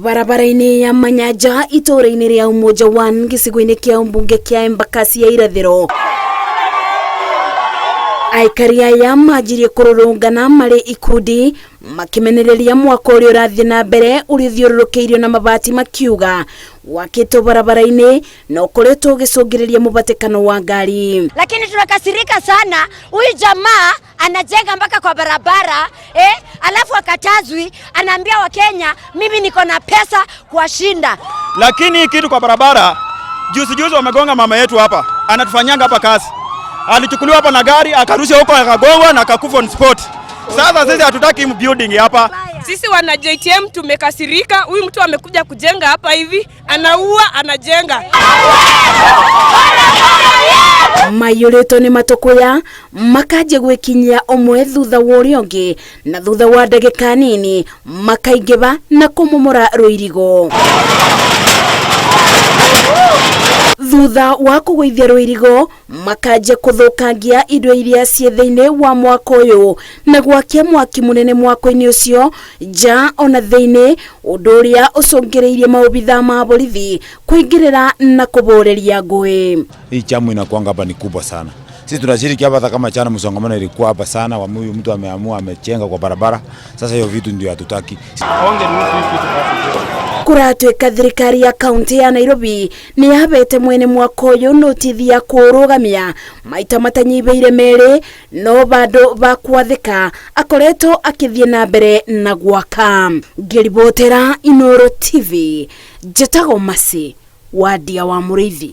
Barabara-inĩ ya Manyanja itũũra-inĩ rĩa Umoja One gĩcigo-inĩ kĩa ũmbunge kĩa Embakasi ya irathĩro, aikari aya manjirie kũrũrũngana marĩ ikundi makĩmenereria mwako ũrĩa ũrathiĩ na mbere ũrĩa ũthiũrũrũkĩirio na mabati, makiuga wakĩtwo barabara-inĩ na ũkoretwo ũgĩcũngĩrĩria mũbatĩkano wa ngari. Lakini tunakasirika sana, huyu jamaa anajenga mpaka kwa barabara eh, alafu akatazwi, anaambia Wakenya mimi niko na pesa kuwashinda. Lakini hii kitu kwa barabara, juzi juzi wamegonga mama yetu hapa, anatufanyanga hapa kazi, alichukuliwa hapa na gari akarusha huko akagongwa na akakufa on spot. Sasa sisi hatutaki building hapa. Sisi wana JTM tumekasirika. Huyu mtu amekuja kujenga hapa hivi, anaua, anajenga. Maiyũrĩtwo nĩ matũkũya makanjia gwĩkinyia ũmwe thutha wa ũrĩa ũngĩ, na thutha wa ndagĩka nini makaingĩba na kũmomora rũirigo. Thutha wa kũgũithia rũirigo, makanjia kũthũkangia indo iria ciĩ thĩinĩ wa mwako ũyũ na gwakia mwaki mũnene mwako-inĩ ũcio nja ona thĩinĩ, ũndũ ũrĩa ũcũngĩrĩirie maobitha ma borithi kũingĩrĩra na kũbũrĩria ngũĩ. Hii chamu inakuanga hapa ni kubwa sana. Sisi tunashiriki hapa hata kama chana msongamano ilikuwa hapa sana, wa huyu mtu ameamua amechenga kwa barabara. Sasa hiyo vitu ndio hatutaki. Kũratuĩka thirikari ya kaunti ya Nairobi nĩ yabete mwene mwako ũyũ notithi ya kũũrũgamia maita matanyihĩire merĩ, no bado ba kwathĩka akoretwo akĩthiĩ na mbere na gwaka. Ngĩribotera Inooro TV, njĩtagwo Masi Wadia wa Mũrĩithi.